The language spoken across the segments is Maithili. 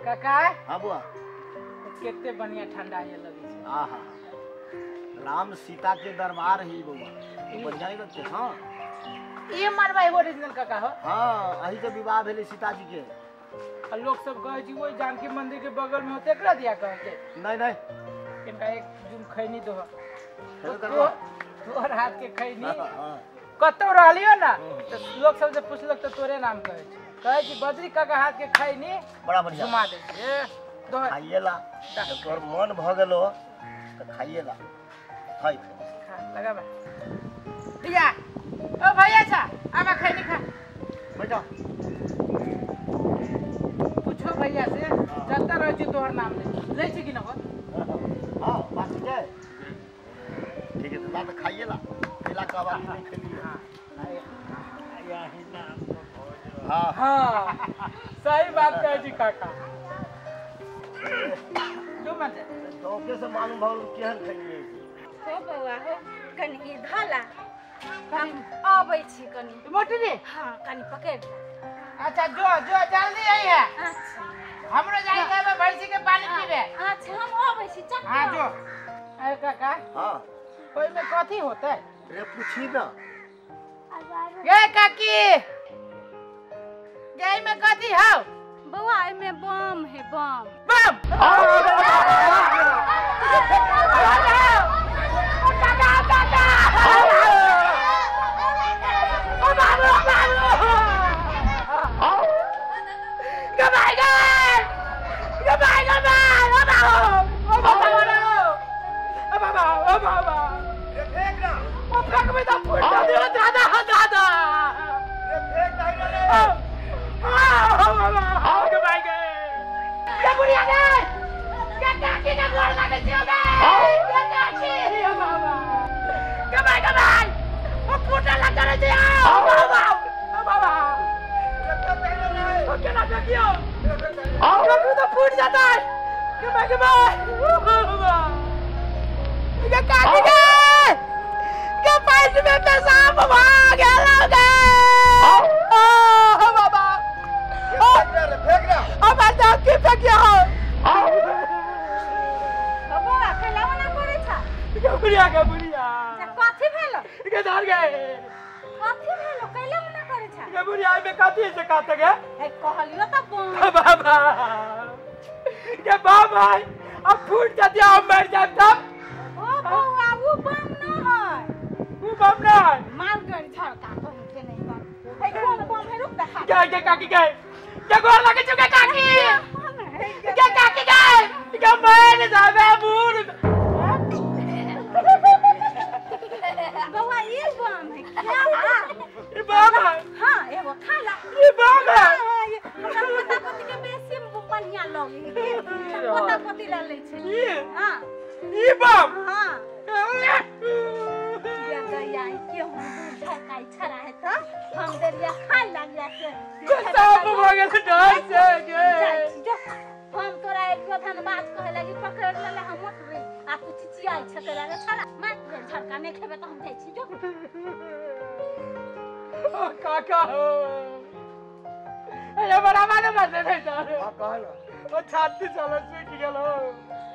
काका। हाँ बुआ। केते बढ़िया ठंडा ये लगे छै। आहा राम सीता के दरबार है बउआ, बढ़िया ही लगते। हाँ ये मरबा ओरिजिनल काका हो। हाँ अही के विवाह भेलै सीता जी के। आ लोग सब कहै छै ओहि जानकी मंदिर के बगल में होते एकरा दिया कहै छै। नहीं नहीं इनका एक जुम खैनी दो, तोहर हाथ के खैनी। कतौ रहलियो ना तो लोग सब जे पुछलक तो तोरे नाम कहै छै, कहै छै बद्री काका हाथ के खैनी बड़ा बढ़िया घुमा दै छै। खाइए ला जब तोहर मन भ गेलो तो खाइए ला। खाइ खा लगा बा भैया। ओ भैया छा आबा खैनी खा बैठा। पूछो भैया से जत्ता रहै छै तोहर नाम ले लै छै कि न हो। हां बात ठीक है, ठीक है तो ला खाइए ला। खेला का बात नहीं खेली। हां यही नाम तो भोज। हां हां सही बात कहै छी काका। जो मजे तो के से मालूम भल केहन खेलिए हो बौआ हो। कनी धला हम आबै छी कनी मोटी रे। हां कनी पकड़। अच्छा जो जो जल्दी आई है। अच्छा हमरो जाई के भैंसी के पानी पीबे। अच्छा हम आबै छी चल। हां जो। अरे काका। हां ओइ में कथी होतै रे पूछी ना। गे काकी गे में कथी हौ? बौआ एमे बम है बम। बम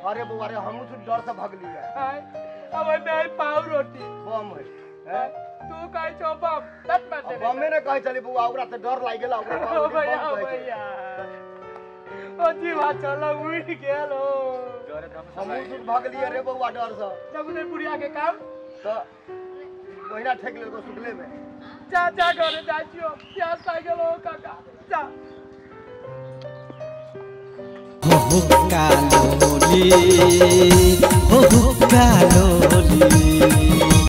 अरे बउआ रे हमहू तो डर से भगली है। अब मैं पाव रोटी बम है तू कहै छौ बम तत मत दे। बमे ने कहै छली बउआ, ओकरा से डर लागि गेल ओकरा। ओ भैया भैया ओ जीवा चल उड़ गेल हो। हमहू तो भगली रे बउआ डर से। जब उधर बुढ़िया के काम तो महीना ठेक लेलको सुतले में। जा जा घरे जाइ छियो, प्यास लागि गेल हो काका जा। हो कालोली हो कालोली।